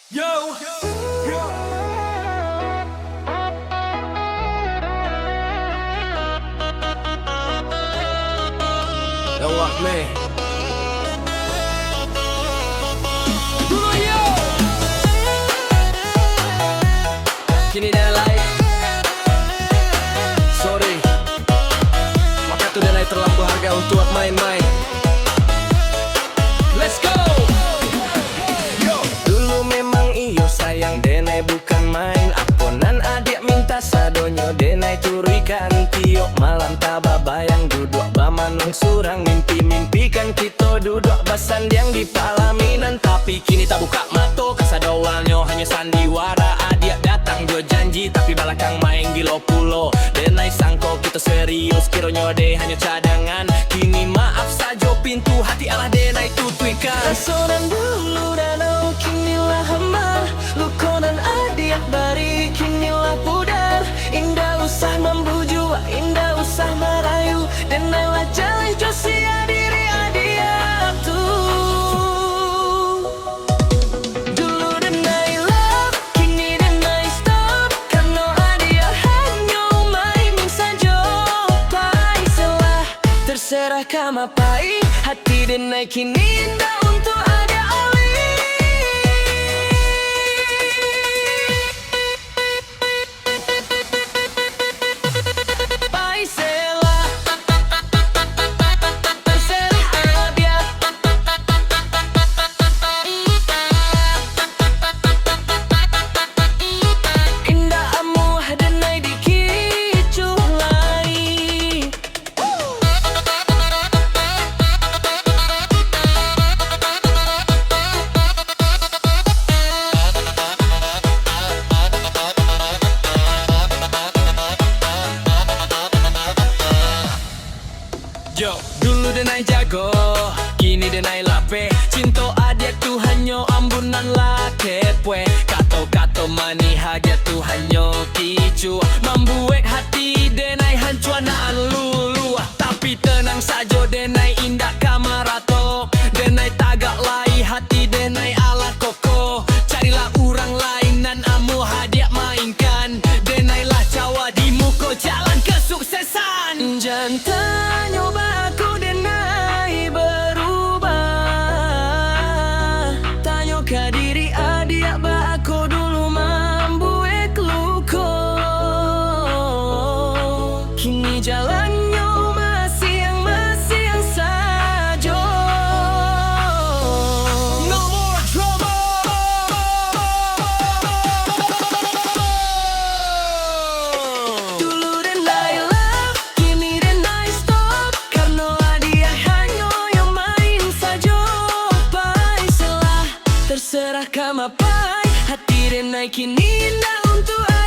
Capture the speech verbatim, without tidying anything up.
Yo, yo. Ya Allah, meh. Dulu, yo. Kini dah lain. Sorry. Wakatu denai terlampau harga untuak main-main. Let's go. Yo. Dulu memang iyo sayang denai bukan main. Apo nan adiak minta sadonyo denai turuikan. Tiok malam tababayang duduak bamanuang surang. Mimpi-mimpikan kito duduak basandiang di palaminan. Tapi kini tabukak mato, kasado awalnyo hanyo sandiwara. Adiak datang jo janji, tapi balakang main gilo pulo. Denai sangko kito serius, kironyo deh hanyo cadangan. Kini maaf sajo, pintu hati alah denai tutuikan. Raso nan dulu danau kini lah hambar. Luko nan adiak bari kini lah pudar. Indak usah mambujuak, indak usah marayu. Denai lah jaleh jo sia diri adiak tu. Dulu denai love, kini denai stop. Karano adiak hanyo main-main sajo. Pai selah, terserah ka mapai. Hati denai kini indak untuak adiak lai. Pai selah. Terserah adiak. Indak amuah denai dikicuah lai. Yo, dulu denai jago, kini denai lapeh. Cinto adiak tu hanyo ambunan lah kepueh. Kato-kato manih adiak tu hanyo kicuah, mambuek hati denai hancua nan luluah. Tapi tenang sajo, denai indak ka maratok. Denai tagak lai, hati denai alah kokoh. Carilah urang lain nan amuah adiak mainkan. Denai lah cawa di muko jalan kesuksesan. Jan tanyo baa ko denai berubah. Tanyo ka diri adiak baa ko dulu mambuek luko. Kini jalannyo masiang-masiang sajo. No more drama. Dulu denai love, kini denai stop. Karano adiak hanyo yo main sajo. Pai selah, terserah ka mapai. Hati denai kini indak untuak